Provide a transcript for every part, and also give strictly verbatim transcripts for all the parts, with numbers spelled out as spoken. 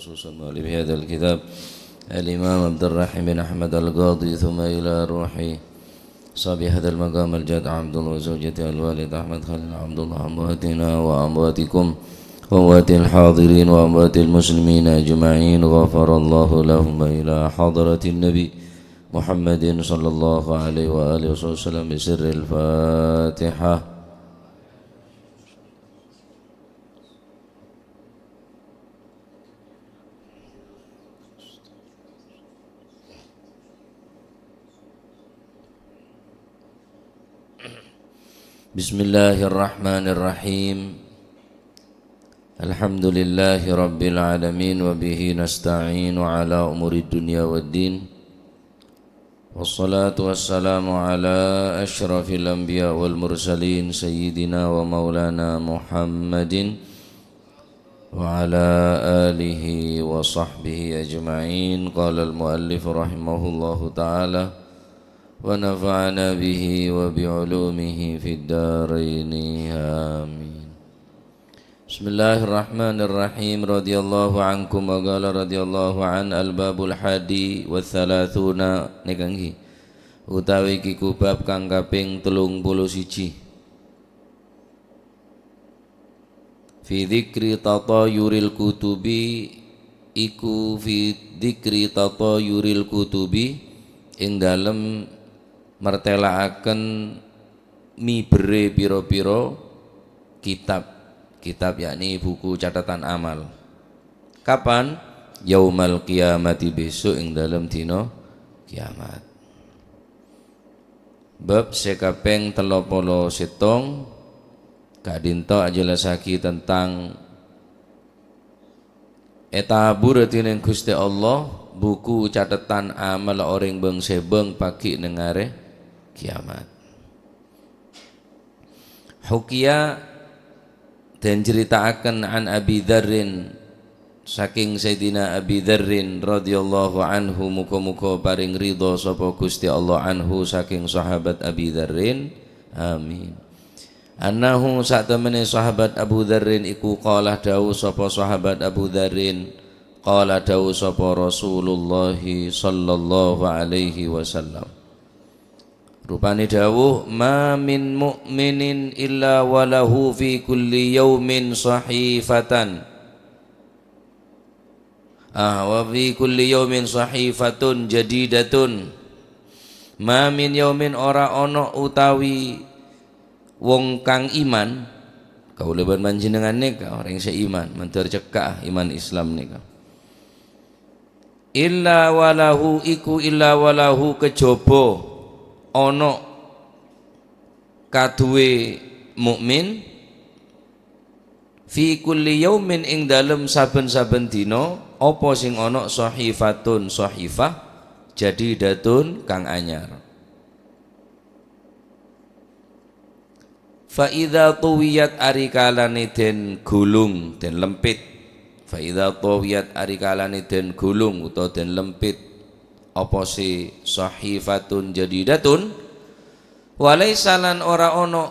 خصوصا مؤلف هذا الكتاب الإمام عبد الرحيم بن أحمد القاضي، ثم إلى روح صاحب هذا المقام الجد عبد الله وزوجته الوالد أحمد خليل عبد الله، أمواتنا وأمواتكم وأموات الحاضرين وأموات المسلمين أجمعين، غفر الله لهم، وإلى حضرة النبي محمد صلى الله عليه وآله وسلم بسر الفاتحة. بسم الله الرحمن الرحيم. الحمد لله رب العالمين، وبه نستعين على أمور الدنيا والدين. والصلاة والسلام على أشرف الأنبياء والمرسلين سيدنا ومولانا محمد وعلى آله وصحبه أجمعين. قال المؤلف رحمه الله تعالى، ونفعنا به وبعلومه في الدارين، آمين. Bismillahirrahmanirrahim. Radhiyallahu ankum wa qala radhiyallahu an, al-babul hadi wa thalathuna, nèka ngghi, utawi kiku bab kang kaping telung puluh siji. Fi dzikri tatayuril kutubi, iku fi dzikri tatayuril kutubi, ing dalem martèla'aken mibèrrè pira-pira kitab. Kitab yakni buku catatan amal. Kapan? Yaumal qiyamati, besok ing dalem dina kiamat. Bab sè kapèng tello polo sèttong, ka'dinto ajellassaghi tentang ètabur dèning Ghustè Allah buku catatan amal orèng bâng-sèbâng paghi' neng arè kiamat. Hukiya, den carita'aken an Abi Dzarrin, saking Sayyidina Abi Dzarrin radhiyallahu anhu, muga-muga paring ridho sapa Ghustè Allah anhu saking sahabat Abi Dzarrin. Amin. Annahu, satemene sahabat Abu Dzarrin iku, qala, dawuh sapa sahabat Abu Dzarrin, qala, dawuh sapa Rasulullah sallallahu alaihi wasallam. Rupane dawuh, "Ma min mu'minin illa walahu fi kulli yaumin sahifatan." Ah, "Wa fi kulli yaumin sahifatun jadidatun." Ma min yaumin, ora ana utawi wong kang iman, kaula ban panjenengan neka, oreng se iman, mandar cekka iman Islam neka. Illa walahu, iku illa walahu, kejaba ana kaduwe mukmin, fi kulli yaumin, ing dalem saben-saben dina, apa sing ana, sahifatun, sahifah, jadidatun, kang anyar. Fa idza tuwiyat, ari kalane den gulung, den lempit. Fa idza tuwiyat, ari kalane den gulung utawa den lempit, apa se sahifatun jadidatun, wa laisa, lan ora ana,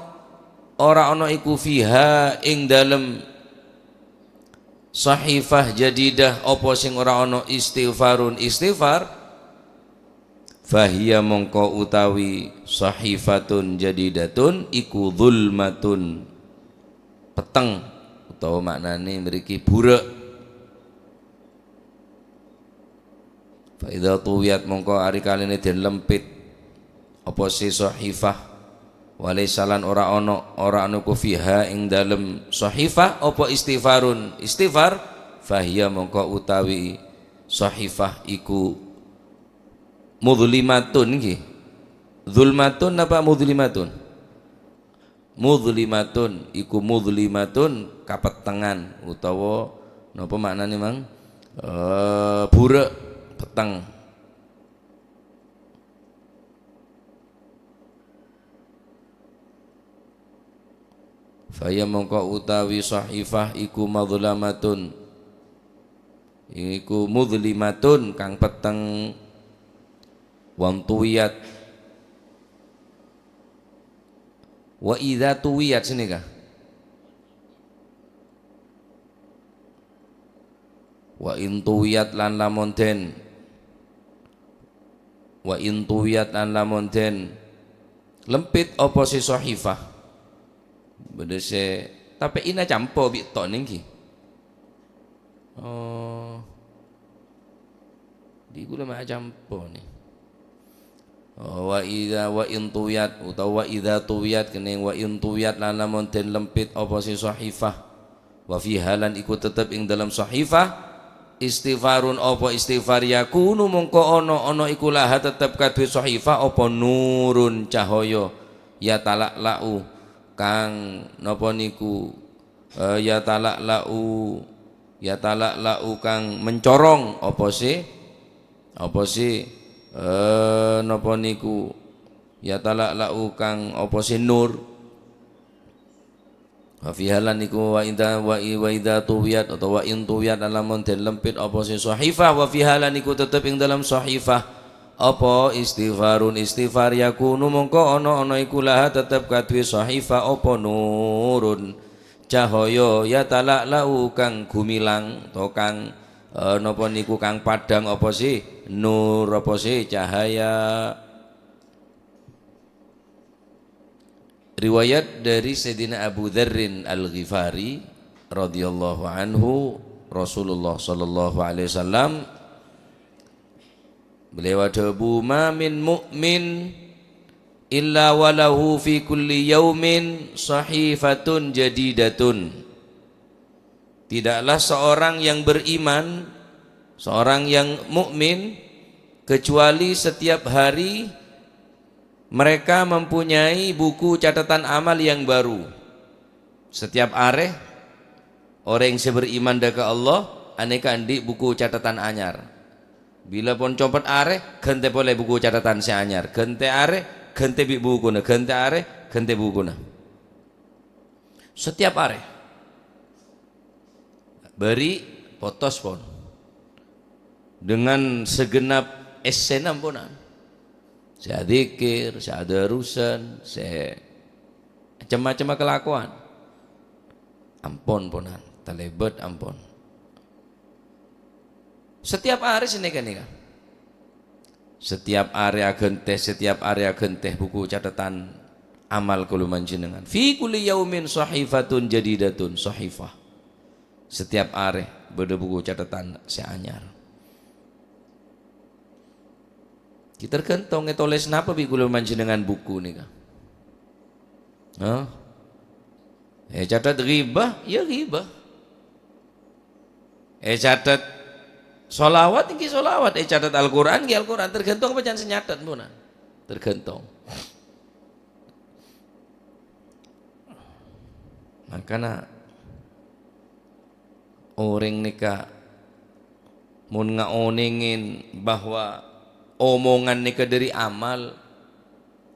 ora ana iku fiha ing dalem sahifah jadidah apa sing ora ana istighfarun, istighfar, fahiya, mongko utawi sahifatun jadidatun iku zulmatun, peteng, utawa maknane mriki burek. Fa idza tuwiyat, mongko ari kalene den lempit apa se sahifah, wa laisa, lan ora ana, ora ana ku fiha ing dalem sahifah apa istighfarun, istighfar, fahiya, mongko utawi sahifah iku mudlimatun, nggih. Zulmatun napa mudlimatun? Mudlimatun, iku mudlimatun, kapettengan, utawa napa maknane, Mang? Eh, burek, peteng. Faya, mongko utawi sahifah iku madlamatun, iku mudlimatun, kang peteng, wan tuwiyat. Wa idza tuwiyat sini kah? Wa in tuwiyat lan lamon den, wa in tuwiyat lan lamon den lempit apa sè sahifah. Bâdâ sè, tapè ina campo bi' to' nèng ghi. Oh. Di kaulâ ma' acampo nè. Oh, wa idza, wa in tuwiyat, utawa wa idza tuwiyat, kennèng wa in tuwiyat, lan lamon den lempit apa sè sahifah. Wa fiha, lan iku tetep ing dalem sahifah, istighfarun apa istighfar, yakunu mongko ana, ana iku laha tetep kaduwè sahifah apa nurun cahaya, yatala'la'u kang napa niku, eh, yatala'la'u, yatala'la'u kang mencorong apa sè, apa sè, eh, napa niku, yatala'la'u kang apa sè nur. Wa fiha lan iku wa idza, wa i-, wa idza tuwiyat utawa wa in tuwiyat, lan lamon den lempit apa sè sahifah, wa fiha lan iku tetep ing dalem sahifah apa istighfarun istighfar, yakunu mongko ana, ana iku laha tetep kaduwè sahifah apa nurun cahaya, yatala'la'u kang gumilang to kang, eh, napa niku kang padhang apa sè nur apa sè cahaya. Riwayat dari Sayyidina Abu Dzarrin Al-Ghifari radhiyallahu anhu, Rasulullah sallallahu alaihi wasallam, beliau adhâbu, "Ma min mu'min illa walahu fi kulli yaumin sahifatun jadidatun." Tidaklah seorang yang beriman, seorang yang mukmin, kecuali setiap hari mereka mempunyai buku catatan amal yang baru. Setiap arè, orèng sè beriman dâ' ka Allah, anèka andi' buku catatan anyar. Bilâ pon copot arè, ghântè polè buku catatan sè anyar. Ghântè arè, ghântè bi' bukuna. Ghântè arè, ghântè bukuna. Setiap arè. Bâri' potos pon. Dengan segenap essèna amponan. Sè adzikir, sè adarusan, sè macem-macemma kalakowan. Ampon ponan, talèbât ampon. Setiap arè sanèka nèka. Setiap arè aghântè, setiap arè aghântè buku catatan amal kaulâ panjhennengngan. Fi kulli yaumin sahifatun jadidatun, sahifah. Setiap arè bâdâ buku catatan sè anyar. Ghi tergantung ètolès napa bi' kaulâ panjhennengngan buku nèka. Hah? Ècatet ghibah, ya ghibah. Ècatet sholawat, ènggi sholawat. Ècatet Al-Qur'an, ènggi Al-Qur'an. Tergantung apa can sè nyatet, pon. Tergantung. Mangkana orèng nèka mon ngaonèngè bahwa omongan nèka dâri amal,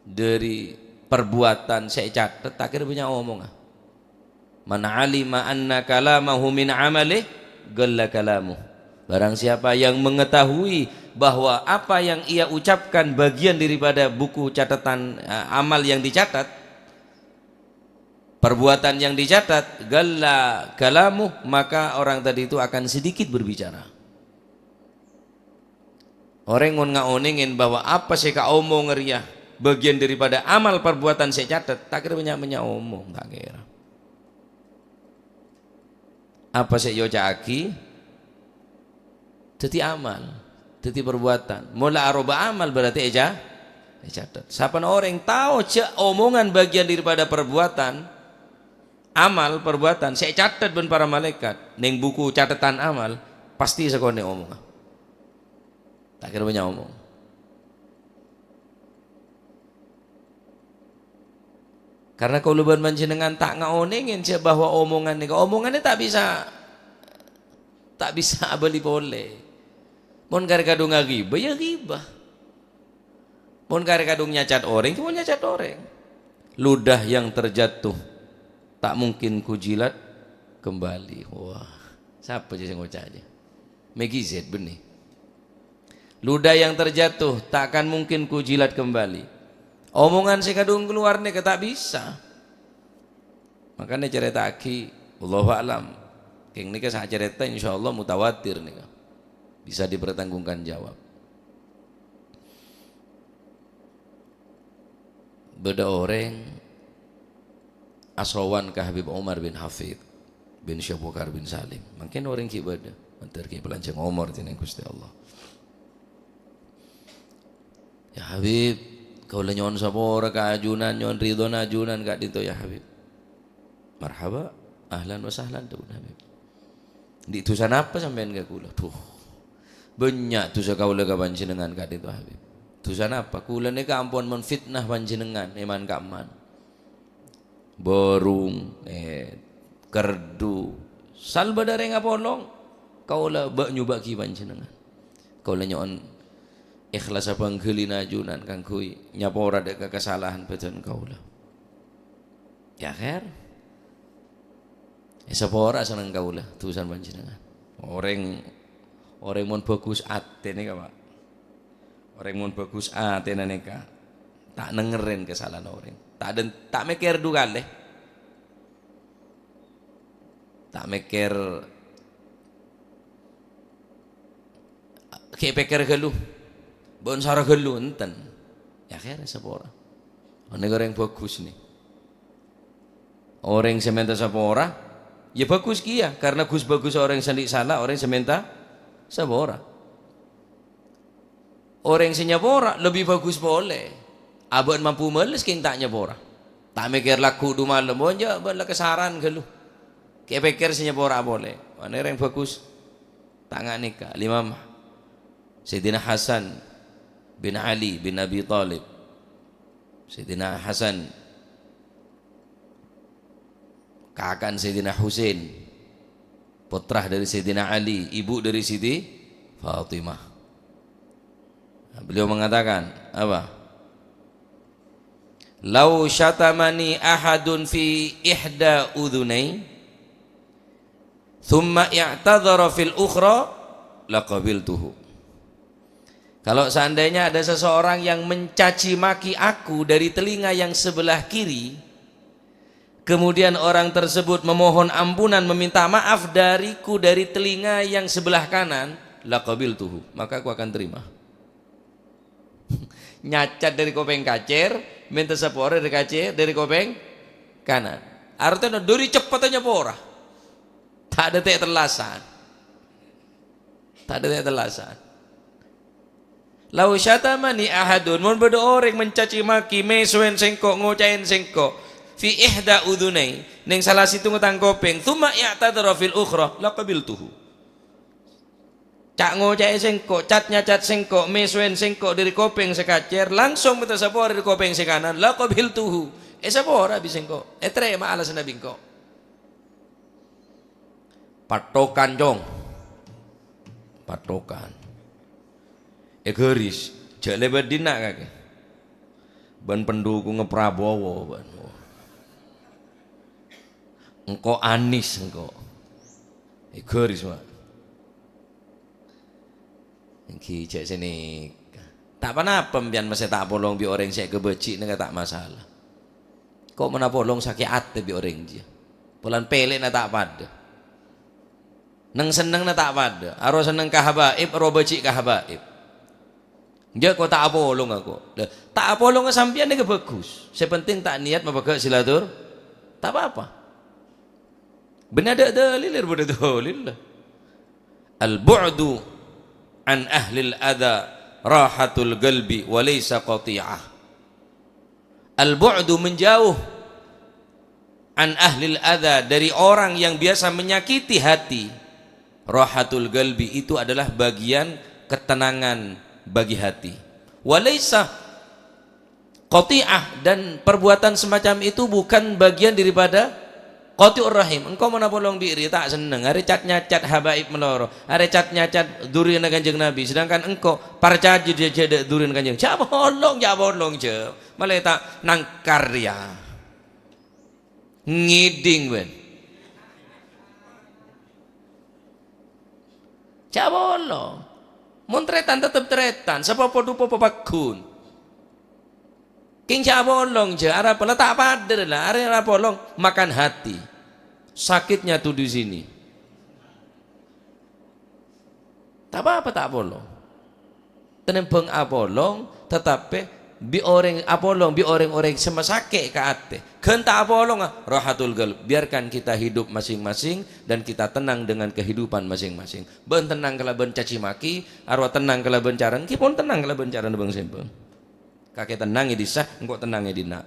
dâri perbuatan sè ècatet, ta' kèra bânnya' omongan. "Man alima anna kalamahu min amalih, ghalla kalamuh." Barang siapa yang mengetahui bahwa apa yang ia ucapkan bagian daripada buku catatan, eh, amal yang dicatat, perbuatan yang dicatat, ghalla kalamuh, maka orang tadi itu akan sedikit berbicara. Orèng mon ngaonèngè bahwa apa sè èkaomong rèya bagian daripada amal perbuatan sè ècatet, ta' kèra bânnya'-bânnya' omong, ta' kèra. Apa sè èoca'aghi dhâddhi amal, dhâddhi perbuatan. Mon la aroba amal berarti èca-, ècatet. Sapan orèng tao jhâ' omongan bagian daripada perbuatan, amal perbuatan sè ècatet bân para malaèkat neng buku catetan amal, pasti sakonè' omongan. Ta' kèra bânnya' omong. Karena kaulâ bân panjhennengngan ta' ngaonèngè jhâ' bahwa omongan nèka, omonganna ta' bisa, ta' bisa abâli polè. Mon karè kadhung aghibah, ya ghibah. Mon karè kadhung nyacat orèng, mon nyacat orèng. Ludah yang terjatuh tak mungkin kujilat kembali. Wah, sapa jhâ' sè ngoca' jhâ'? Meggy Z, bânnè. Ludah yang terjatuh tak akan mungkin kujilat kembali. Omongan sè kadhung kalowar nèka ta' bisa. Makanya carèta'aghi, wallahu a'lam, Kèng nèka sacarèta insyaallah mutawatir nèka. Bisa dipertanggungjawab. Bâdâ orèng asowan ka Habib Umar bin Hafid bin Syekh Bukhar bin Salim. Mangkèn orèng ghi' bâdâ. Mandhâr ghi' palanjhâng omor dèning Ghustè Allah. "Ya Habib, kaulâ nyo'on sapora ka ajunan, nyo'on ridhona ajunan ka'dinto, ya Habib." "Marhaba, ahlan wa sahlan," dhâbuna Habib. "Andi' dhusa napa sampèyan ka kaulâ?" "Dhuh, bânnya' dhusa kaulâ ka panjhennengngan ka'dinto, Habib." "Dhusa napa?" "Kaulâ nèka ampon menfitnah panjhennengngan, è man-ka'emman. Bârung, eh, kerdu, sal bâdâ rèng apolong, kaulâ bâ'-nyobâ'aghi panjhennengngan. Kaulâ nyo'on ikhlas abhângghâlina ajunan kaangghuy nyapora dâ' ka kasalahan bhâdhân kaulâ." "Ya, kèr. Èsapora sareng kaulâ, dhusana panjhennengngan." Orèng, orèng mon bhâghus atè nèka, Pak. Orèng mon bhâghus atèna nèka, ta' nengngèrè kasalahanna orèng. Ta' dâ-, ta' mèkkèr du kalè. Ta' mèkkèr, ghi' pèkkèr ghâllu, bân sara ghâllu, enten. Ya, kèr sapora. Anèka orèng bhâghus, nè. Orèng sè mènta sapora, ya bhâghus kèya, karna ghus-bhâghus orèng sè andi' sala, orèng sè mènta sapora. Orèng sè nyapora lebbi bhâghus polè. Abâ'na mampu males kèng ta' nyapora. Ta' mèkkèr lagghu' du malem, "Oh, enjâ', bân la kasaran ghâllu." Kè-, pèkkèr sè nyapora polè. Mane orèng bhâghus. Ta' nga' nèka, Al-Imam Sayyidina Hasan bin Ali bin Abi Thalib. Sayyidina Hasan Kaka'na Sayyidina Husain, pottra dhâri Sayyidina Ali, ibu dhâri Siti Fatimah. Nah, beliau mengatakan, apa? "Lau syatamani ahadun fi ihda udhunai, tsumma i'tadzara fil ukhra, laqabiltuhu." Kalau seandainya ada seseorang yang mencaci maki aku dari telinga yang sebelah kiri, kemudian orang tersebut memohon ampunan, meminta maaf dariku dari telinga yang sebelah kanan, laqabiltuhu, maka aku akan terima. Nyacat dhâri kopèng kacèr, mènta sapora dhâri kacèr, dhâri kopèng kanan. Artèna dhâri ceppetta nyapora. Ta' dhâtè' tellasan. Ta' dhâtè' tellasan. "Lau syatamani ahadun," mon bâdâ orèng mencaci maki, mèsowèn sèngko', ngoca'èn sèngko', "fi ihda udhunai," neng sala sèttongnga tang kopèng, "tsumma i'tadzara fil ukhra, laqabiltuhu." Ca'-ngoca'è sèngko', cat-nyacat sèngko', mèsowèn sèngko' dhâri kopèng sè kacèr, langsung mènta sapora dhâri kopèng sè kanan, laqabiltuhu. Èsapora bi' sèngko', ètarèma alasanna bi' engko'. Pattokan, Cong. Pattokan. Èghâris, jhâ' lèbât dinna' kakè. Bân pendukungnga Prabowo, bân. Engko' Anies, engko'. Èghâris, Pak. Èngghi, jhâ' sè nèka. Ta' ponapa, empèyan mastè ta' apolong bi' orèng sè èkabâji' nèka ta' masalah. Ko' mon apolong sakè' atè bi' orèng jiyâ. Polana pèlèna ta' padâ. Neng-sennengnga ta' padâ. Aro senneng ka habaib, aro bâji' ka habaib. Jhâ' ko' ta' apolong engko'. Lah, ta' apolonga sampèyan nèka bhâghus. Sè pentèng ta' niyat mabâgâ silatur-, ta' pa-apa. Bânnè adâ' dalil, bâdâ dalil lah. "Al-bu'du an ahlil adza rahatul qalbi wa laisa qati'ah." Al-bu'du, menjauh, an ahlil adza, dari orang yang biasa menyakiti hati, rahatul qalbi, itu adalah bagian ketenangan bagi hati. Wa laisa qati'ah, dan perbuatan semacam itu bukan bagian daripada qati'ur rahim. Engko' mon apolong bi' rèya ta' senneng, arè cat-nyacat habaib malolo, arè cat-nyacat dhuriyyanna Kanjeng Nabi, sedangkan engko' parcajâ jhâ' dhâ' dhuriyyanna Kanjeng. Jhâ' apolong, jhâ' apolong, jhâ'. Malè ta' nangkar rèya. Ngèdhing, bân. Jhâ' apolong. Mon tarètan, tetep tarètan. Sapopo du popo pagghun. Kèng jhâ' apolong, jhâ'. Arapa la ta' padâ la. Arè apolong, makan hati. Sakitnya tuh di sini. Apa-apa ta' apolong. Tenembhâng apolong, tetapi bi' orèng apolong, bi' orèng-orèng sè masakè' ka atè. Ghân ta' apolonga, rahatul qalb. Biarkan kita hidup masing-masing dan kita tenang dengan kehidupan masing-masing. Bân tenang kalabân caci maki, arowa tenang kalabân cara, ènggi pon tenang kalabân carana bâng-sèmbâng. Kakè tenang è dissa, engko' tenang è dinna'.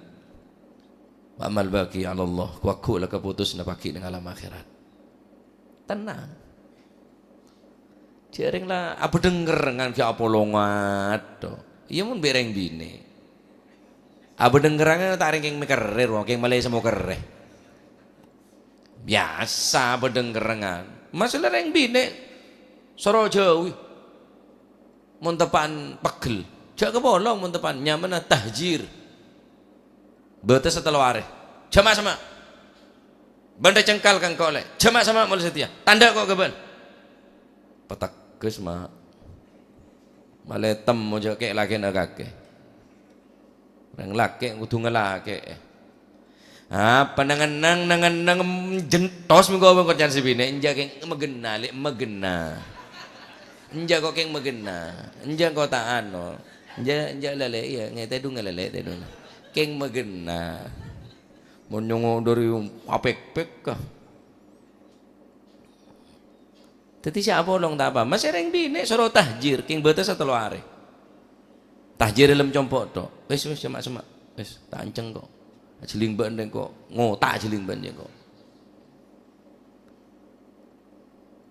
Wa amal baqi 'alallah, ghu-lagghu la kaputusna paghi' neng alam akhirat. Tenang. Jhâ' rèng la abhâdhâng kerrèngan ghi' apolongan, to. Iyâ mon bi' rèng binè'. Abhâdhâng kerrèngan ta' rèng kèng mèkerrè, ro, kèng malè sè mokerrè. Biyasa abhâdhâng kerrèngan. Masalah rèng binè', soro jhâuwi. Mon teppa'an pegghel, jhâ' kapolong mon teppa'an, nyamana tahjir. Bâtessa tello arè. Jhâ' ma'-semma'. Bân rè cengkal ka engko' lè. Jhâ' ma'-semma' molè satèya. Tandhâ' ko' ghâbân. Pategghes, ma'. Malè temmo jhâ' kè' lakèna kakè. Rèng lakè' kodhu ngalakè'è. Apa nang-enneng, nang-enneng jenthos mèngko bân koca'an sè binè', enjâ' kèng maghenna, lè' maghenna. Enjâ' ko' kèng maghenna. Enjâ' ko' ta' ano. Enjâ', enjâ' lalè', iyâ, ngè tèdung lalè', tèdung. Kèng maghenna. Mon nyongo' dhâri apèk-pèk, ka. Dhâddhi sè apolong ta' apa? Masè rèng binè' soro tahjir, kèng bâtessa tello arè. Tahjir è dâlem compo' tok. Wis, wis, semma'-semma'. Wis, ta' ancèng ko'. Ajhelling bân rèng ko'. Ngo, ta' ajhelling bân rèng ko'.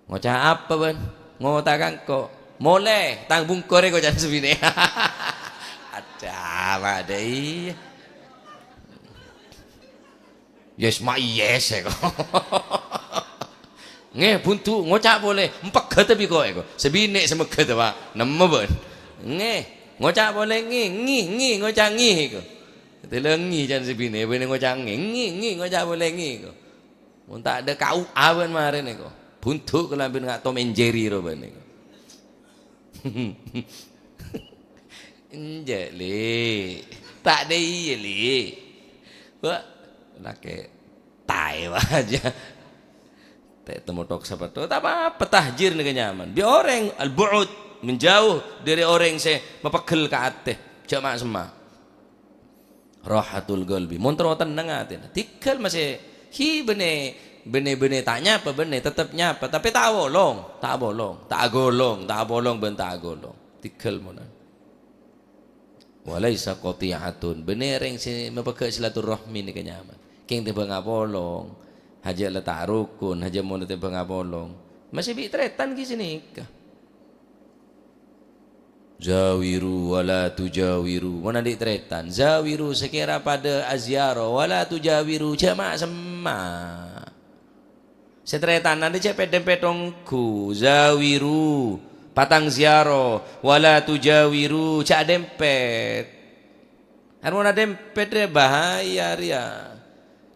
Ngoca' apa, bân? Ngo, ta' ka engko'. Molè, tang bungko rè koca'an sè binè'. Adâ, apa adâ, iyâ. Yes, ma' yes, eko. Ngghi, bundu', ngoca' polè, empeggâ bi' ko', eko. Sè binè' sè meggâ, Pak. Nemmo, bân. Ngghi, ngoca' polè, ngghi, ngghi, ngghi, ngoca' ngghi, eko. Tèlèngi can sè binè', binè' ngoca' ngghi, ngghi, ngghi, ngoca' polè, ngghi, eko. Mon ta' adâ' K U A bân marèn, eko. Bundu' kalambhina nga' Tom and Jerry ro bân, eko. Enjâ', Li. Ta' dâ' iyâ, Li. Wa, lakè' taè wajâ. Tè' temmo tok sapatto, ta' apa-apa, tahjir nèka nyaman. Bi' orèng al-bu'ud, menjauh dâri orèng sè mapeggel ka atè. Jhâ' ma'-semma'. Rahatul qalbi. Mon terro tennang atèna. Tèghâl masè, hi, bânnè, bânnè, bânnè ta' nyapa, bânnè tettep nyapa. Tapè ta' apolong, ta' apolong, ta' agolong, ta' apolong bân ta' agolong. Tèghâl monan. Wa laisa qati'atun. Bânnè rèng sè mapeggâ' silaturrahmi nèka nyaman. Kèng tèmbhâng apolong. Hajâ' la ta' rokon, hajâ' mon tèmbhâng apolong. Masè bi' tarètan ghi' sanèka. Zawiru wa la tujawiru. Mon andi' tarètan, zawiru sakèra padâ aziarah, wa la tujawiru, jhâ' ma'-semma'. Sè tarètan andi' jhâ' pèt-dempèt ongghu, zawiru, patang ziarah, wa la tujawiru, jhâ' dempèt. Armona dempèt rèya bahaya rèya.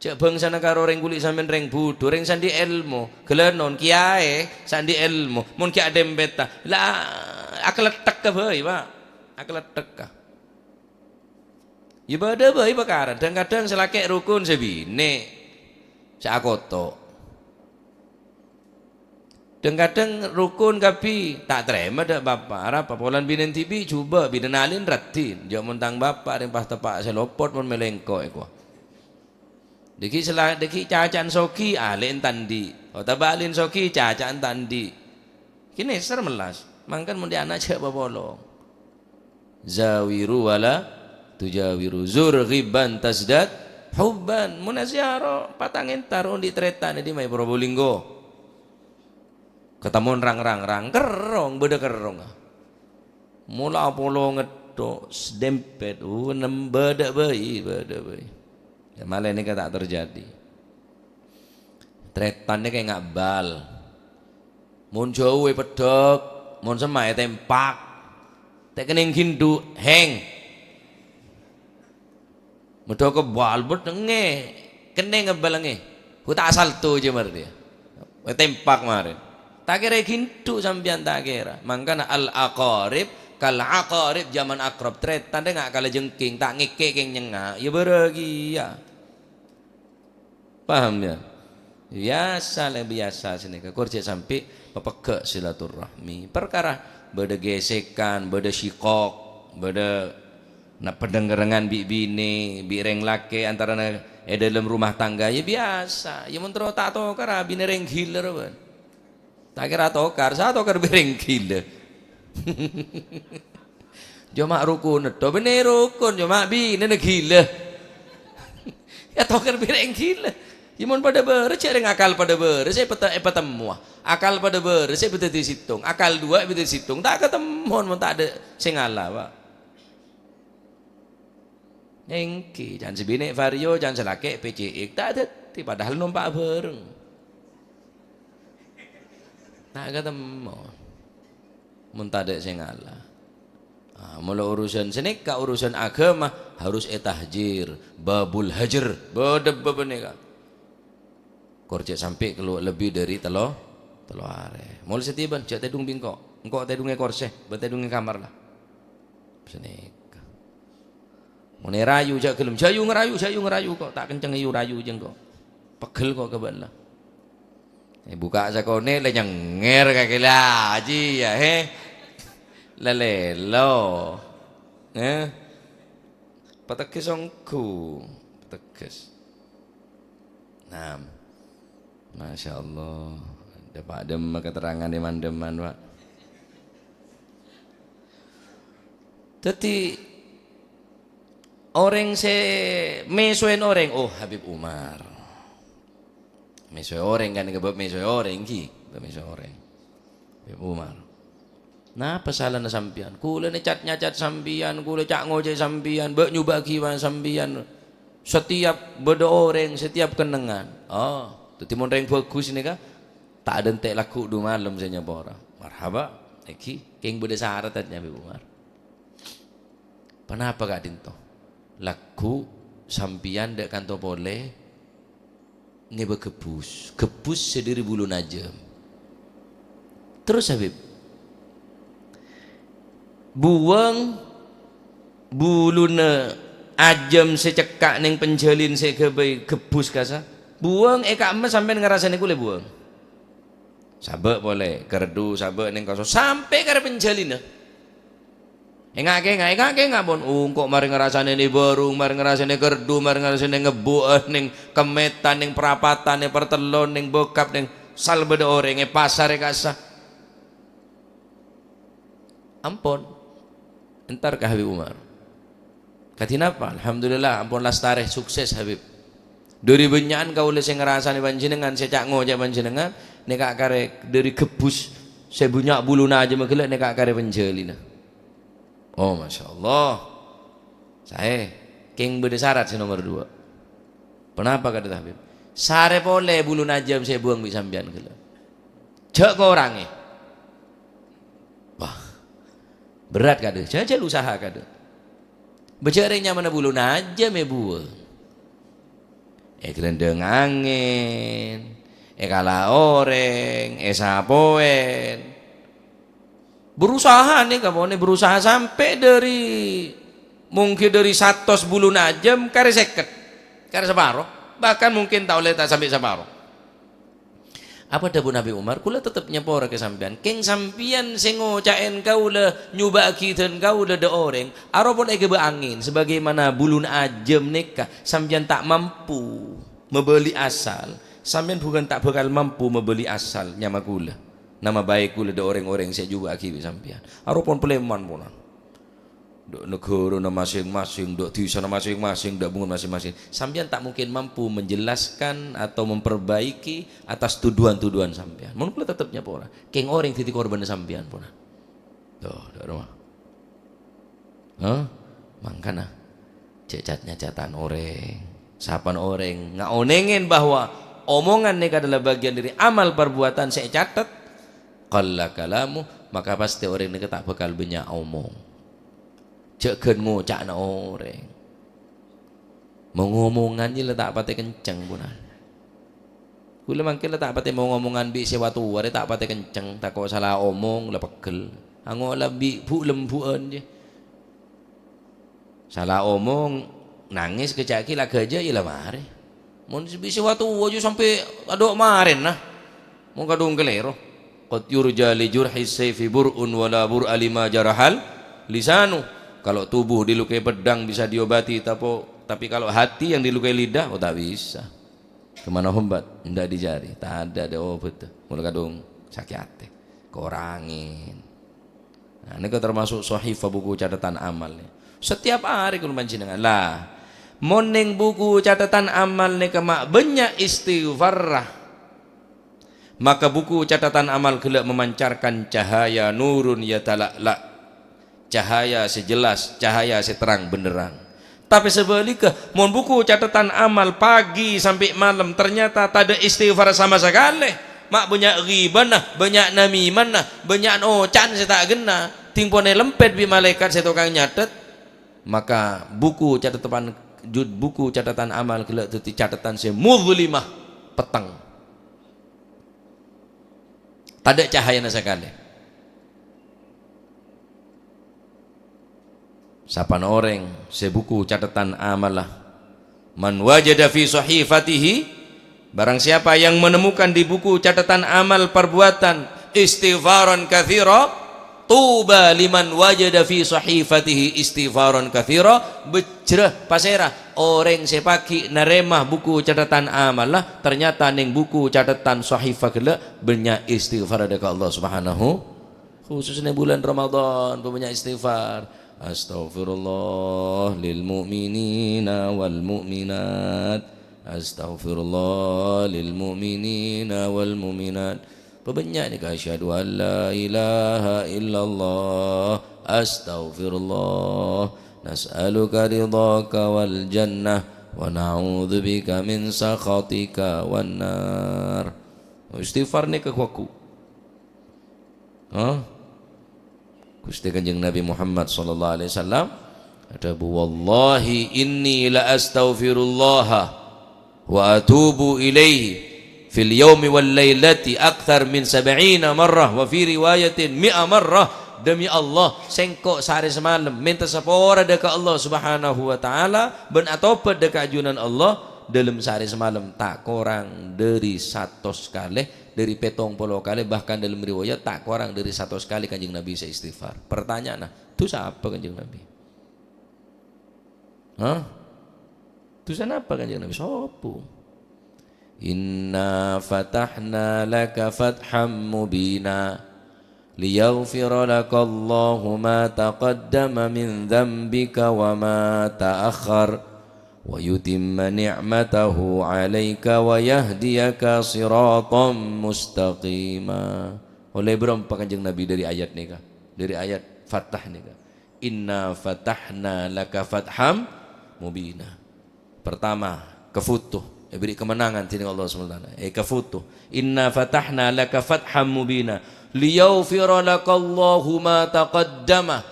Jhâ' bângsana karo rèng ghuli' sampèyan rèng budhu, rèng sè andi' èlmo, ghâlânon, kèyaè sè andi' èlmo, mon ghi' adempètta, la akalèttekka bhâi, Pak. Akalèttekka. Yâ bâdâ bhâi pakarana, dhâng-kadhâng sè lakè' rokon sè binè' sè akoto'. Dhâng-kadhâng rokon kabbhi, ta' tarèma dâ' bapa'. Arapa polana binèna dhibi' jhubâ', binèna alèna raddhin. Jhâ' mon tang bapa' rèng pas teppa' sè lopot mon mèlè engko', èkowa. Dhâggi' sela-, dhâggi' caca'na soghi, alèna ta' andi'. Otabâ alèna soghi, caca'na ta' andi'. Kènè sèr mellas. Mangkana mon dhi' ana' jhâ' papolong. Zawiru wa la tujawiru. Zur ghibban tazdad hubban. Mon aziarah, patang entar, ondi' tarètan è dimma'a è Probolinggo. Katemmo rang-rang-rang, kerrong, bâdâ kerrongnga. Mola apolong ngetto', sdempet, uh, nem-, bâdâ bhâi, bâdâ bhâi. Yâ, malè nèka ta' terjadi. Tarètan nèka ènga' bal. Mon jhâu èpeddhâk, mon semma' ètempak. Ta' kennèng ghindhu', hèng. Medhâ ka bal, bet, ngghi. Kennèng bal, ngghi. Hu ta' salto jhâ' marè. Wè tempak marè. Ta' kèra ghindhu' sampèyan, ta' kèra. Mangkana al-aqarib kal-aqarib, jhâman akrab, tarètan rèya nga' kalajengking, ta' ngèkè' kèng nyengnga'. Yâ bârâ kèya. Paham, yâ? Biyasa lè, biyasa sanèka. Kor jhâ' sampè' mapegghâ' silaturrahmi. Parkara bâdâ ghesekan, bâdâ syikok, bâdâ na-, padhângrengan bi' binè, bi' rèng lakè' antarana è dâlem rumah tangga, ya biyasa. Ya mon terro ta' tokar, abinè rèng ghilâ, bân. Ta' kèra tokar, sa tokar bi' rèng ghilâ. Coma rukun, to bânnè rukun, coma binèna ghilâ. Ya tokar bi' rèng ghilâ. Ya mon padâ bârâs, jhâ' rèng akal padâ bârâs, èpate-, èpatemmowa. Akal padâ bârâs, èpadhâddhi sèttong. Akal duwâ' èpadhâddhi sèttong. Ta' katemmon mon tadâ' sè ngala, Pak. Èngghi, can sè binè' Vario, can sè lakè' P C X, ta' dhâddhi, padahal nompa' bhâreng. Ta' katemmon. Mon tadâ' sè ngala. Ah, molo urusan sanèka, urusan aghâma, harus ètahjir, babul hajr, bâdâ bâbâ nèka. Kor jhâ' sampè' kalowar lebbi dâri tello, tello arè. Molo satèya bân, jhâ' tèdung bi' engko'. Engko' tèdungè korsè, bân tèdungè kamar la. Sanèka. Mon èrayu, jhâ' ghellem. Jhâ' yu ngarayu, jhâ' yu ngarayu ko'. Ta' kenceng yu rayu jâ' engko'. Pegghel ko' ka bâ'na. Èbukka' sakonè' la nyengngèr kakè la, jiyâ, he. La lèlo. He. Pategghes ongghu. Pategghes. Nah. Masya Allah. Dâpa' dâmma keterangan è man-dâmman, Pak. Dhâddhi, orèng sè mèsowè orèng, oh, Habib Umar. Mèsowè orèng kan, nèka bab mèsowè orèng, ghi, bab mèsowè orèng. Habib Umar. Napa salana sampèyan? Kaulâ nè cat-nyacat sampèyan, kaulâ ca'-ngoca'è sampèyan, bâ' nyobâ'âghi bân sampèyan. Setiap bâdâ orèng, setiap kennengngan. Oh, dhâddhi mon rèng bhâghus nèka, ta' adântè' lagghu' du malem sè nyapora. Marhaba, èngghi, kèng bâdâ sarat, nyambi Umar. Ponapa ka'dinto? Lagghu' sampèyan dâ' kanto polè ngèbâ ghebbhus. Ghebbhus sè dâri buluna ajâm. Terros, Habib, buwâng buluna ajâm sè cekka' neng penjalin sè èghâbây ghebbhus kassa'. Buwâng è ka'emma sampèyan ngarasanè kulâ buwâng. Sabâ' polè, kerdu, sabâ' neng kaso, sampè' karè penjalina. Enga'-kenga', enga'-kenga' pon. Engko' marè ngarasanè nè bârung, marè ngarasanè kerdu, marè ngarasanè ngebbu'ân, neng kemmetan, neng prapatan, neng partellon, neng bokap, neng sal bâdâ orèng è pasar è kassa'. Ampon. Entar ka Habib Umar. Kadhi napa? Alhamdulillah, ampon lastarè, sukses, Habib. Dâri bânnya'an kaulâ sè ngarasanè panjhennengngan, sè ca'-ngoca' panjhennengngan, nèka karè dâri ghebbhus sè bânnya' buluna ajâmma ghellâ' nèka karè penjalina. Oh, masyaallah. Saè. Kèng bâdâ sarat sè nomer dua. Ponapa kadhi, Habib? Sarè polè buluna ajâm sè èbuwâng bi' sampèyan ghellâ'. Jhâ' korangè. Wah, berrâ' kadhi. Jhâ'-jhâ' usaha kadhi. Bâjâ' rèng nyamana buluna ajâm èbuwâng. Èghelendhâng angèn, èkala' orèng, èsapowèn. Berusaha nèka, pokokna berusaha sampè' dâri, mungkin dâri satos buluna ajâm karè sèket, karè saparo, bahkan mungkin ta' ollè ta' sampè' saparo. Apa dhâbuna Habib Umar? Kaulâ tettep nyapora ka sampèyan. Kèng sampèyan sè ngoca'èn kaulâ, nyobâ'âghi dân kaulâ dâ' orèng, aropon èghâbây angèn, sabagaimana buluna ajâm nèka, sampèyan ta' mampu mabâli asal, sampèyan bhunten ta' bhâkal mampu mabâli asal nyama kaulâ. Nama baik kaulâ dâ' rèng-orèng sè èjhubâ'âghi bi' sampèyan. Aropon palèman ponan. Dâ' naghârâna masèng-masèng, dâ' dhisana masèng-masèng, dâ' bungkona masèng-masèng. Sampèyan ta' mungkin mampu menjelaskan atau memperbaiki atas tuduhan-tuduhan sampèyan. Mon kaulâ tettep nyapora. Kèng orèng dhâddhi korbanna sampèyan ponan. Tuh, dâ' roma. Hah? Mangkana, jhâ' cat-nyacatan orèng. Sapan orèng ngaonèngè bahwa omongan nèka adalah bagian dari amal perbuatan sè ècatet, qalla kalamu, maka pastè orèng nèka ta' bhâkal bânnya' omong. Jhâ' ghân ngoca'na orèng. Mong-omongan jiyâ la ta' patè kenceng, ponan. Kaulâ mangkèn la ta' patè mong-omongan bi' sè watowa rè ta' patè kenceng, tako' sala omong la peggel. Ango' la bi' bu'-lembu'ân jiyâ. Sala omong, nangès, keca'aghi la ghâjâ, iyâ la marè. Mon sè bi-, sè wa-towa jâ sampè' adâ' marèna. Mon kadhung kalèro. "Qad yurja li jurhis sayfi bur'un wa la bur'a lima jarahal lisanu." Kalau tubuh dilukai pedang bisa diobati, tapo-, tapi kalau hati yang dilukai lidah, oh, tak bisa. Kemana obat? Ndak dicari. Tak ada, ada obat. Mula kadhung sakè' atè. Korangè. Nah, nèka termasuk sohifah, buku catatan amal. Setiap arè kaulâ panjhennengan. Lah, mon neng buku catatan amal nèka ma' bânnya' istighfar, maka buku catatan amal ghellâ' memancarkan cahaya nurun yatala'la'. Cahaya sè jelas, cahaya sè terang benderang. Tapè sabhâligghâ, mon buku catatan amal pagi sampè' malem ternyata tadâ' istighfar sama sakalè, ma' bânnya' ghibana, bânnya' namimana, bânnya' oca'an sè ta' ghenna, ding pon èlempèt bi' malaèkat sè tokang nyatet, maka buku catetepan-, jud-, buku catatan amal ghellâ' dhâddhi catetan sè mudhlimah, petteng. Tadâ' cahayana sakalè. Sapana orèng sè buku catatan amalla, "Man wajada fi sahifatihi," barang siapa yang menemukan di buku catatan amal perbuatan istighfaran katsira, "Tuba liman wajada fi sahifatihi istighfaran katsira," bhâjhrâ, pasèra orèng sè paghi' narèma buku catatan amalla, ternyata neng buku catatan sahifah ghellâ' bânnya' istighfar dâ' ka Allah Subhanahu. Khususnya bulan Ramadan, pabânnya' istighfar. Astaghfirullah lil mu'minina wal mu'minat. Astaghfirullah lil mu'minina wal mu'minat. Pabânnya' nèka, "Asyhadu an la ilaha illallah. Astaghfirullah. Nas'aluka ridhaka wal jannah. Wa na'udzubika min sakhatika wan nar." Istighfar nèka ghu-, ghu-. Hah? Ghustè Kanjeng Nabi Muhammad sallallahu alaihi wasallam adhâbu, "Wallahi inni la astaghfirullaha wa atubu ilaihi fil yaumi wal lailati aktsar min sab'ina marrah wa fi riwayatin mi'a marrah." Demi Allah, sèngko' saarè samalem mènta sapora dâ' ka Allah Subhanahu wa Ta'ala bân atobhât dâ' ka ajunan Allah dâlem saarè samalem ta' korang dâri satos kalè. Dâri pèttong polo kalè, bahkan dalam riwayat ta' korang dâri satos kalè Kanjeng Nabi sè istighfar. Pertanyaanna, dhusa apa Kanjeng Nabi? Hah? Dhusa napa Kanjeng Nabi? Sopo? "Inna fatahna laka fatham mubina, liyaghfira laka Allahu ma taqaddama min dzambika wa ma ta'akhkhar, wa yutimma ni'matahu 'alaika wa yahdiyaka siratan mustaqima." Ollè bârâmpa Kanjeng Nabi dâri ayat nèka, dâri ayat Fatah nèka. "Inna fatahna laka fatham mubina." Pertama, kafoto, èbèrri' kemenangan dèning Allah Subhanahu wa Ta'ala. Eh, kafoto. "Inna fatahna laka fatham mubina. Liyaghfira laka Allahu ma taqaddama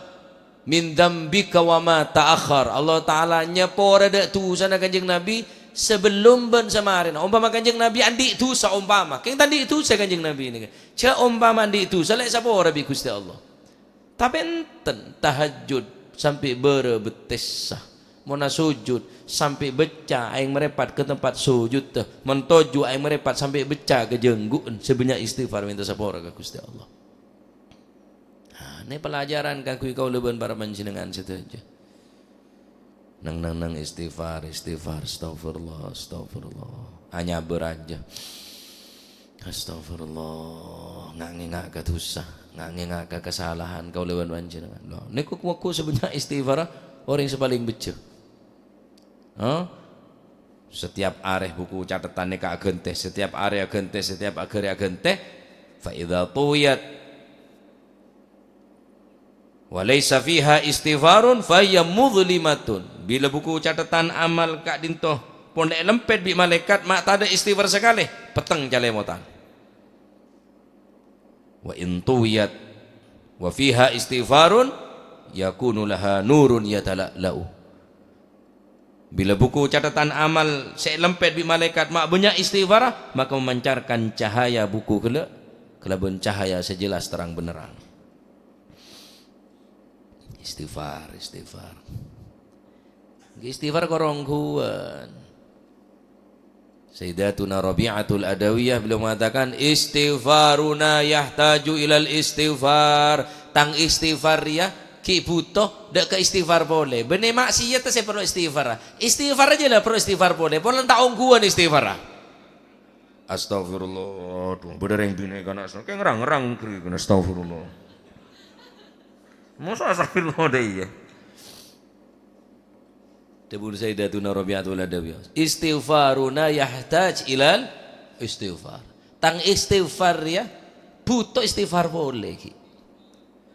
min dzambika wa ma ta'akhkhar." Allah Ta'ala nyapora dâ' dhusana Kanjeng Nabi sabellum bân samarèna. Ompama Kanjeng Nabi andi' dhusa, ompama. Kèng ta' andi' dhusa Kanjeng Nabi nèka. Jhâ' ompama andi' dhusa, lè' sapora bi' Ghustè Allah. Tapè enten, tahajjud sampè' bârâ bettessa. Monna sujud, sampè' beccâ aèng marèpat ka tempat sujudda. Mon toju' aèng marèpat sampè' beccâ ka jhângghu'en. Sè bânnya' istighfar mènta sapora ka Ghustè Allah. Nah, nè pelajaran kaangghuy kaulâ bân para panjhennengngan sadhâjâ. Neng-neng-neng istighfar, istighfar, astagfirullah, astagfirullah. Anyabâr ajâ. Astagfirullah, nga'-ngènga' ka dhusa, nga'-ngènga' ka kasalahan kaulâ bân panjhennengngan. Loh, nèko kowakku sabânnya' istighfar orèng sè palèng beccâ. Hah? Setiap arè buku catetan nèka aghântè, setiap arè aghântè, setiap aghârè aghântè. Fa idza tuwiyat wa laisa fiha istighfarun fa hiya mudhlimatun. Bilâ buku catetan amal ka'dinto pon èlempèt bi' malaèkat, ma' tadâ' istighfar sakalè, petteng calèmotan. Wa in tuwiyat wa fiha istighfarun yakunu laha nurun yatala'la'u. Bilâ buku catetan amal sè èlempèt bi' malaèkat ma' bânnya' istighfarra, maka memancarkan cahaya buku ghellâ' kalabân cahaya sè jelas terang benderrang. Istighfar, istighfar. Istighfar korong ghuwân. Sayyidatuna Rabi'atul Adawiyah, beliau mengatakan, "Istighfaruna yahtaju ilal istighfar." Tang istighfar rèya ghi' bhuto dâ' ka istighfar polè. Bânnè maksiat sè parlo istighfar. Istighfar jâ la parlo istighfar polè. Polana ta' ongghuwân istighfar. Astagfirullah. Duh, bâdâ rèng binè' kana' sa-, kèng rang-rang ghâri kana' astagfirullah. Masa astagfirullah dâ' iyâ? Dhâbuna Sayyidatuna Rabi'atul Adawiyah, "Istighfaruna yahtaj ilal istighfar." Tang istighfar rèya bhuto istighfar polè ghi'.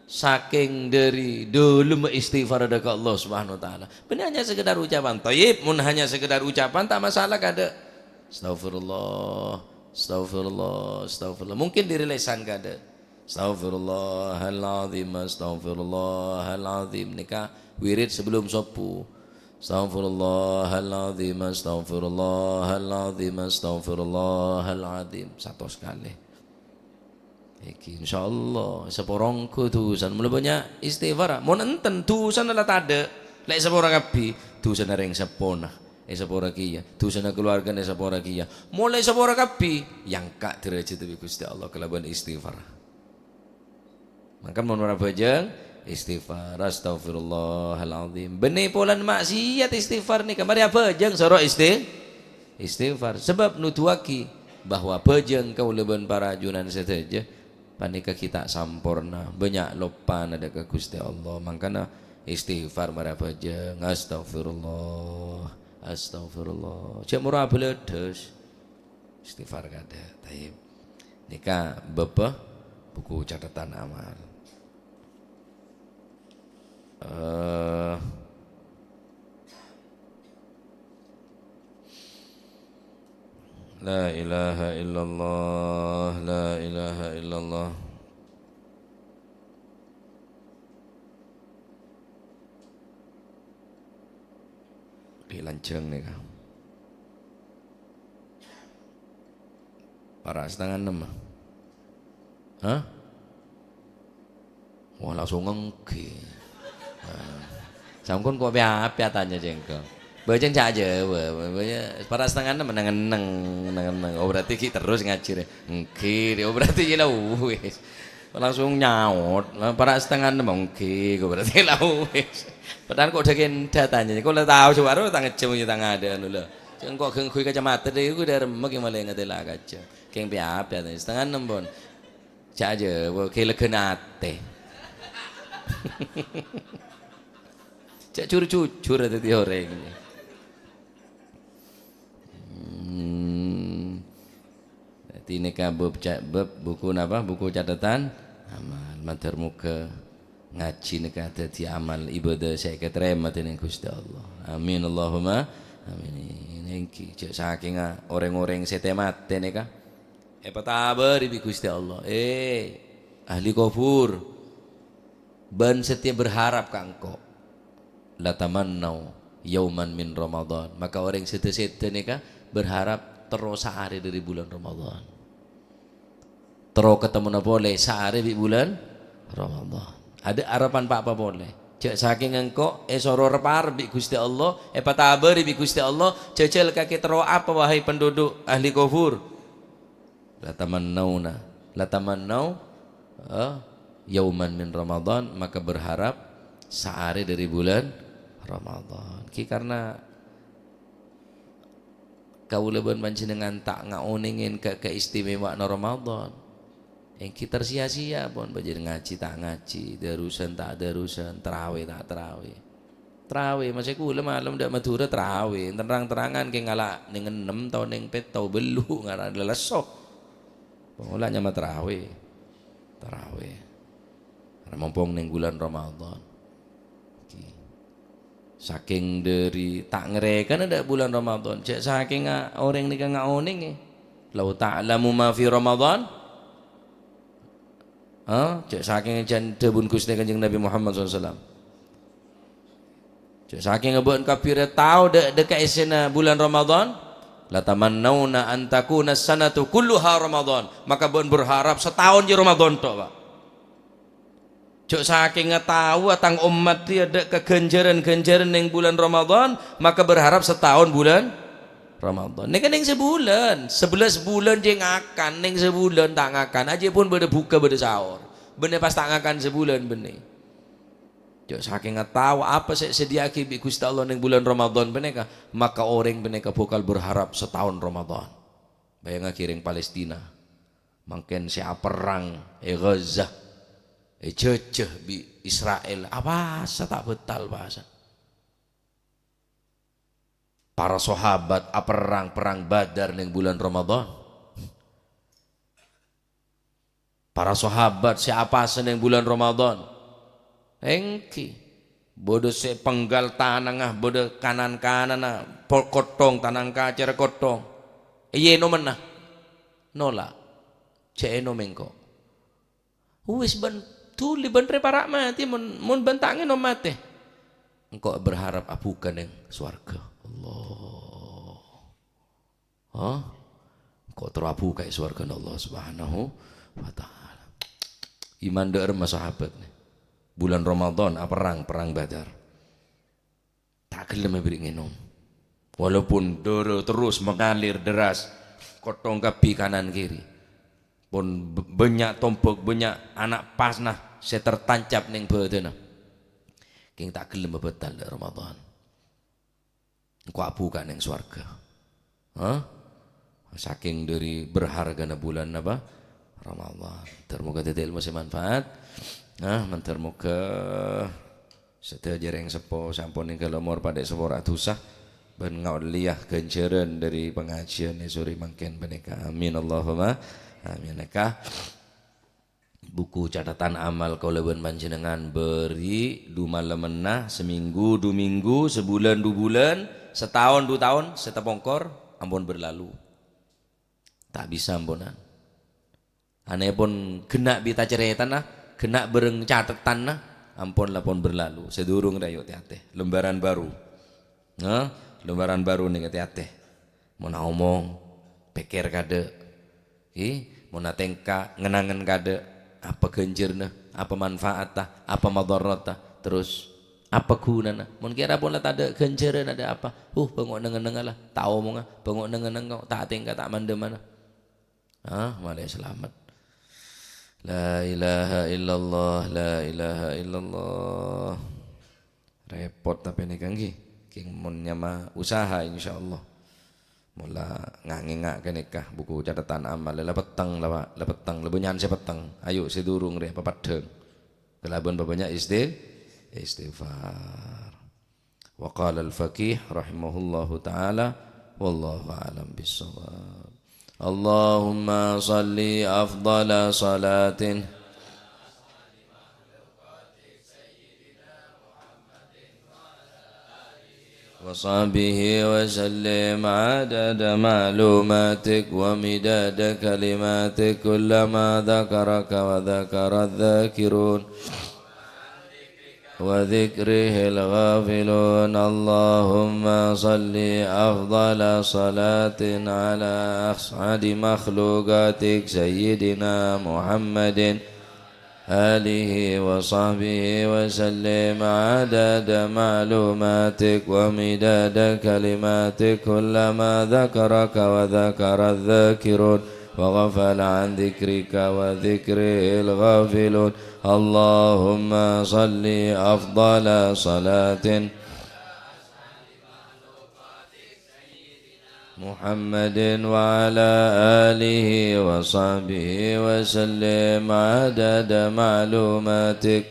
Sakèng dâri dâlemma istighfar dâ' ka Allah Subhanahu wa Ta'ala. Bânnè hanya sekedar ucapan. Thayyib, mon hanya sekedar ucapan, ta' masalah kadâ'. Astagfirullah, astagfirullah, astagfirullah. Mungkin dâri lèsan kadâ'. Astaghfirullahaladzim, astaghfirullahaladzim. Nèka wirid sebelum sobbhu. Astaghfirullahaladzim, astaghfirullahaladzim, astaghfirullahaladzim. Satos kalè. Iki, insyaallah, sapora ongghu dusana. Mula bânnya' istighfar. Mon enten, dusana la tadâ'. Lè' sapora kabbhi, dusana rèng seppona èsapora kèya. Dusana kalowargana èsapora kèya. Molaè sapora kabbhi, èangka' dârâjhâddhâ bi' Ghustè Allah kalabân istighfar. Mangkana mon mara abhâjâng, istighfar, "Astaghfirullahaladzim." Bânnè polana maksiat istighfar nèka. Marè abhâjâng soro isti-, istighfar. Sabâb nuduwaghi bahwa abhâjâng kaulâ bân para ajunan sadhâjâ panèka ghi' ta' samporna, bânnya' loppana dâ' ka Ghustè Allah. Mangkana istighfar marè abhâjâng, "Astaghfirullah, astaghfirullah." Jhâ' moro abâlâdhâs. Istighfar kadâ'. Taib. Nèka bâbbhâ buku catatan amal. Eh, la ilaha illallah, la ilaha illallah. Ghi' lanjhâng nèka. Para' satengnga ennem, ah? Hah? Wah, langsung ènggi. Nah, sampon kok pè-apè atanya jengko. Bhâjâng ca' Jhâbâ, bhâjâng para' satengnga ennem neng-enneng, neng-enneng. Oh, berarti ghi' terros ngajhi rè. Ènggi, oh, berarti iyâ la wis. Langsung nyaot, "Lah, para' satengnga ennem, ènggi," kok berarti la wis. Padahal kok dâ' kèndhâ tanya, kok la tao sè bâru ta' ngejjhem iyâ ta' ngadâ' anu la. Sè engko' ghângguy kacamata dâ' iku dâremma ghi' malè ngatèla kacca. Kèng pè-apè tanya, satengnga ennem pon. Ca' Jhâbâ, ghi' lèghâna atè. Ca' jur-jujur dhâddhi orèng. Hmm. Dhâddhi nèka bab ca-, bab buku napa? Buku catatan amal. Mandhâr moghâ ngajhi nèka dhâddhi amal ibâdâ sè èkatarèma dèning Ghustè Allah. Amin, Allahumma amin. Ènggi, jhâ' sakènga orèng-orèng sè tè-matè nèka èpatabâri bi' Ghustè Allah. Eh, ahli kobhur. Bân satèya berharap ka engko'. "La tamannau yauman min Ramadan." Maka orèng sè dâ-sèdâ nèka berharap terro saarè dâri bulân Ramadan. Terro katemmo polè saarè bi' bulân Ramadan. Adâ' arebbhân pa-apa polè. Jhâ' sakèng engko' èsoro rep-arep bi' Ghustè Allah, èpatabâri bi' Ghustè Allah, jhâjhâl kakè terro apa, wahai penduduk ahli kobhur? Latamannauna, latamannau, eh, yauman min Ramadan, maka berharap saarè dâri bulân Ramadan. Ghi karna kaulâ bân panjhennengngan ta' ngaonèngè ka-, kaistimewaanna Ramadan. Ènggi tersia-sia pon, bâjâr ngajhi ta' ngajhi, dârusan ta' dârusan, tarawè ta' tarawè. Tarawè, masè kaulâ malem dâ' Madhurâ tarawè, terang-terangan kè ngala' nèng ennem tao nèng pètto, bâllu' ngara' lalesso. Pola nyama tarawè. Tarawè. Karena mompong nèng bulân Ramadan. Oke. Sakèng dâri ta' ngarèkana dâ' bulân Ramadan, jhâ' sakènga orèng nèka ngaonèngè. "Lau ta'lamu ma fi Ramadan," ha? Jhâ' sakènga jhân dhâbuna Ghustè Kanjeng Nabi Muhammad sallallahu alaihi wasallam. Jhâ' sakènga bâ'na kabbhi rè tao dâ', dâ' kaèssèna bulân Ramadan, "Latamannauna an takuna sanatu kulluha Ramadan." Maka bâ'na berharap sataon jiyâ Ramadan tok, Pak. Jhâ' sakènga taowa tang ommat rèya dâ' ka ghânjhârân-ghânjhârân nèng bulân Ramadan, maka berharap sataon bulân Ramadan. Nèka nèng sabulân, sabellâs bulân jhâ' ngakan, nèng sabulân ta' ngakan, ajâ pon bâdâ bhuka, bâdâ saor. Bânnè pas ta' ngakan sabulân bânnè. Jhâ' sakènga tao apa sè èsadhiyâ'aghi bi' Ghustè Allah nèng bulân Ramadan panèka, maka orèng panèka bhâkal berharap sataon Ramadan. Bâjângaghi rèng Palestina. Mangkèn sè aperrang è Gaza, èjhâjhâ bi' Israel, apowasa ta' bhâtal, pasa. Para sahabat aperrang Perrang Badar nèng bulân Ramadan. Para sahabat sè apowasa nèng bulân Ramadan. Èngghi. Bâdâ sè penggal tanangnga, bâdâ kanan-kananna, po-, kotthong, tanang kacèr kotthong. Èyènom mennah. Nola'. Jhâ' ènom engko'. Wis bân dhuli bân rè para' matè, mon, mon bân ta' ngènom matè. Engko' berharap abhuka nèng sowarghâ. Allah. Hah? Engko' terro abhuka è sowarghâna Allah Subhanahu wa Ta'ala. Iman dâ' remma sahabat nè. Bulân Ramadan aperrang, Perrang Badar. Ta' ghellem èberri' ngènom. Walaupun dârâ terros mengalir deras, kotthong kabbhi kanan kiri. Pon b-, bânnya' tombhâk, bânnya' ana' pasna sè tertancap nèng bâdânna. Kèng ta' ghellem abhâtal dâ' Ramadan. Engko' abhuka nèng sowarghâ. Hah? Sakèng dâri berhargâna bulân apa? Ramadan. Mandhâr moghâ dhâddhi èlmo sè manfaat. Nah, mandhâr moghâ sadhâjâ rèng seppo sè ampon nèngghâl omor padâ èsapora dhusa bân ngaollèya ghânjhârân dâri pangajiân è sore mangkèn panèka. Amin, Allahumma amin. Nèka. Buku catatan amal kaulâ bân panjhennengngan bâri' du malemmanna, samènggu du mènggu, sabulân du bulân, sataon du taon, sè tapongkor ampon berlalu. Ta' bisa amponan. Anèpon ghenna' bi' tacarètana, ghenna' bhâreng catetanna, ampon la pon berlalu. Sadurung rè ayo tè-atè. Lembaran baru. Nah, lembaran baru nèka tè-atè. Mon aomong, pèkkèr kadâ'. Ghi, mon atèngka, ngen-angen kadâ', apa ghânjhârânna, apa manfaatta, apa madhârratta, terros apa ghunana? Mon kèra pon la tadâ' ghânjhârân, adâ' apa? Huh, bângo' neng-ennengnga la, ta' aomongnga, bângo' neng-ennengnga, ta' atèngka, ta' mandhâmana. Ah, malè salamet. La ilaha illallah, la ilaha illallah. Rèpot tapè nèka, èngghi. Kèng mon nyama usaha, insyaallah. Mola ngangènga' ghânèka buku catatan amal. La petteng la, Pak. La petteng. La bânnya'an sè petteng. Ayo, sè durung rè, papeddhâng. Kalabân pabânnya' isti-, istighfar. Wa qala al-faqih rahimahullahu ta'ala, wallahu a'lam bissawab. Allahumma salli afdhala salatin wa sahbihi wa sallim adada ma'lumatik wa midada kalimatik kullama dzakaraka wa dzakara dzakirun. وذكره الغافلون. اللهم صل أفضل صلاة على أسعد مخلوقاتك سيدنا محمد آله وصحبه وسلم عدد معلوماتك ومداد كلماتك كلما ذكرك وذكر الذاكرون وغفل عن ذكرك وذكره الغافلون. اللهم صل أفضل صلاة محمد وعلى آله وصحبه وسلم عدد معلوماتك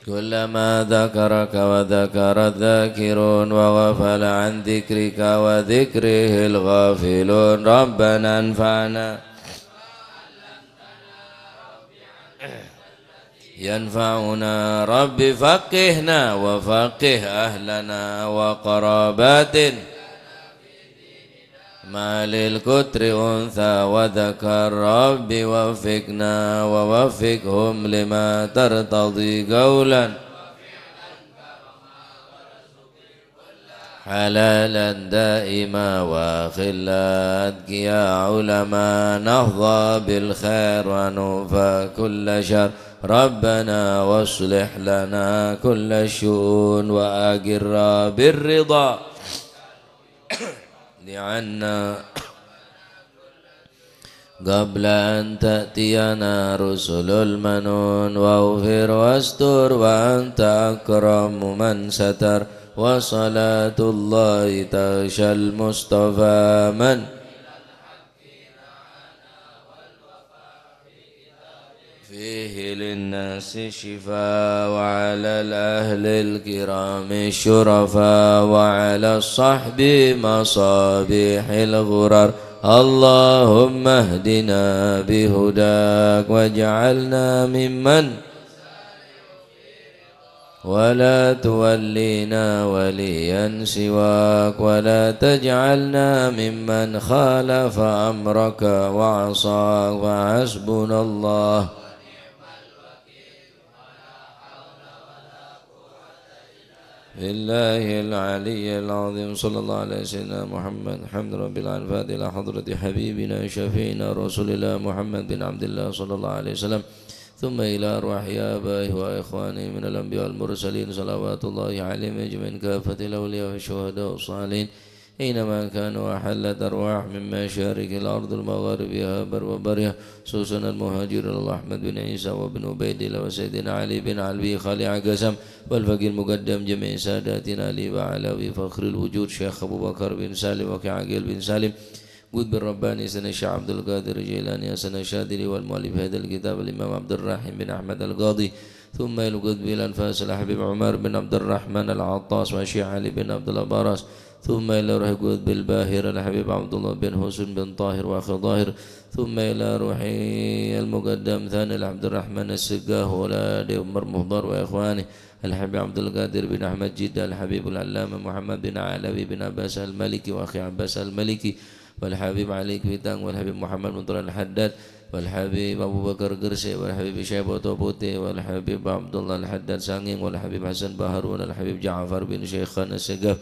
كلما ذكرك وذكر الذاكرون وغفل عن ذكرك وذكره الغافلون. ربنا انفعنا ينفعنا. رب فقهنا وفقه أهلنا وقراباتنا. ما للقطر أنثى وذكر. رب وفقنا ووفقهم لما ترتضي قولا حلالا دائما وأخلاء أذكياء علماء نهضى بالخير ونوفى كل شر. ربنا واصلح لنا كل الشؤون وأقر بالرضا عنا قبل أن تأتينا رسل المنون، واغفر واستر وأنت أكرم من ستر، وصلاة الله تغشى المصطفى من فيه للناس شفاء، وعلى الأهل الكرام الشرفاء، وعلى الصحب مصابيح الغرر. اللهم اهدنا بهداك، واجعلنا ممن ولا تولينا وليا سواك، ولا تجعلنا ممن خالف أمرك وعصاك، فحسبنا الله بالله العلي العظيم. صلى الله على سيدنا محمد. الحمد رب العالمين. الفاتحة إلى حضرة حبيبنا شفيعنا رسول الله محمد بن عبد الله صلى الله عليه وسلم. ثم إلى أرواح آبائه وإخوانه من الأنبياء والمرسلين، صلوات الله عليهم أجمعين، كافة الأولياء والشهداء والصالحين، أينما كانوا، وحلت أرواح من مشارق الأرض ومغاربها، بر وبرها، خصوصا المهاجرين الله أحمد بن عيسى وابن عبيد الله وسيدنا علي بن علوي خليع قسم والفقيه المقدم جميع ساداتنا علي وعلوي فخر الوجود شيخ أبو بكر بن سالم وأخي عقيل بن سالم قطب الرباني سيدنا الشيخ عبد القادر الجيلاني حسن الشاذلي والمؤلف هذا الكتاب الإمام عبد الرحيم بن أحمد القاضي، ثم إلى قطب الأنفاس الحبيب عمر بن عبد الرحمن العطاس والشيخ علي بن عبد الله براس، ثم إلى روح قطب الباهر الحبيب عبد الله بن حسين بن طاهر وأخي طاهر، ثم إلى روح المقدم ثاني عبد الرحمن السقاه وأولاد عمر مهضر وإخوانه الحبيب عبد القادر بن أحمد جدة الحبيب العلامة محمد بن علوي بن عباس المالكي وأخي عباس المالكي والحبيب علي كويتانغ والحبيب محمد بن طلال الحداد والحبيب أبو بكر قرسي والحبيب شيبة طوبوتي والحبيب عبد الله الحداد سانغينغ والحبيب حسن بهاروان والحبيب جعفر بن شيخان السقاف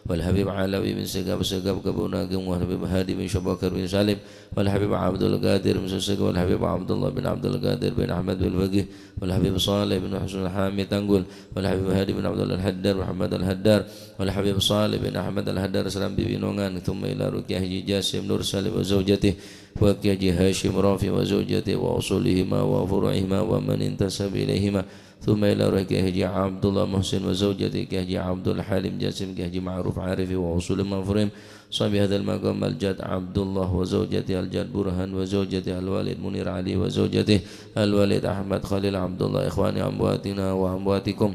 والحبيب علوي بن سقاف سقاف كبوناغم والحبيب هادي بن شبكر بن سالم والحبيب عبد القادر بن سقاف والحبيب عبد الله بن عبد القادر بن أحمد بن فقيه والحبيب صالح بن حسن الحامي تنقل والحبيب هادي بن عبد الله الحدار محمد الحدار والحبيب صالح بن أحمد الحدار سلام ببنونغان، ثم إلى روح كي حاجي جاسم نور سالم وزوجته وكي حاجي هاشم رافي وزوجته وأصولهما وفروعهما ومن انتسب إليهما، ثم إلى روح كي حاجي عبد الله محسن وزوجته كي حاجي عبد الحليم جاسم كي حاجي معروف عارف وأصول منفرهم صاحب هذا المقام الجد عبد الله وزوجته الجد برهان وزوجته الوالد منير علي وزوجته الوالد أحمد خليل عبد الله إخواني أمواتنا وأمواتكم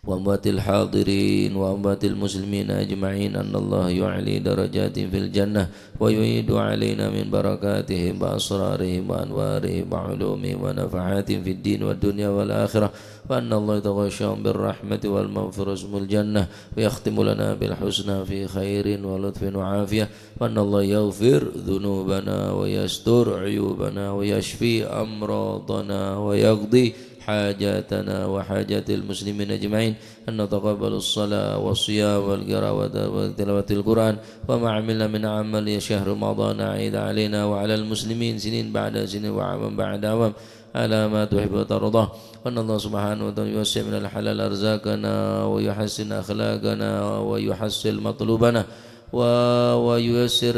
وأموات الحاضرين وأموات المسلمين أجمعين، أن الله يعلي درجاتهم في الجنة ويعيد علينا من بركاتهم وأسرارهم وأنوارهم وعلومهم ونفحاتهم في الدين والدنيا والآخرة، وأن الله يتغشاهم بالرحمة والمغفرة ثم الجنة، ويختم لنا بالحسنى في خير ولطف وعافية، وأن الله يغفر ذنوبنا ويستر عيوبنا ويشفي أمراضنا ويقضي حاجاتنا وحاجات المسلمين أجمعين، أن نتقبل الصلاة والصيام والقراءة وتلاوة القرآن وما عملنا من عمل يا شهر رمضان عيد علينا وعلى المسلمين سنين بعد سنين وعاما بعد عوام على ما تحب وترضى، وأن الله سبحانه وتعالى يوسع من الحلال أرزاقنا ويحسن أخلاقنا ويحصل مطلوبنا و-، وييسر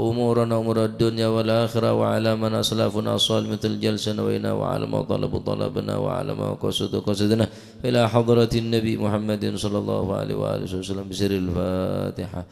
أمورنا أمور الدنيا والآخرة، وعلى من أسلافنا أصال مثل جلسنا وإنا، وعلى ما طلبوا طلبنا، وعلى ما قصدوا قصدنا، إلى حضرة النبي محمد صلى الله عليه وآله وسلم بسر الفاتحة.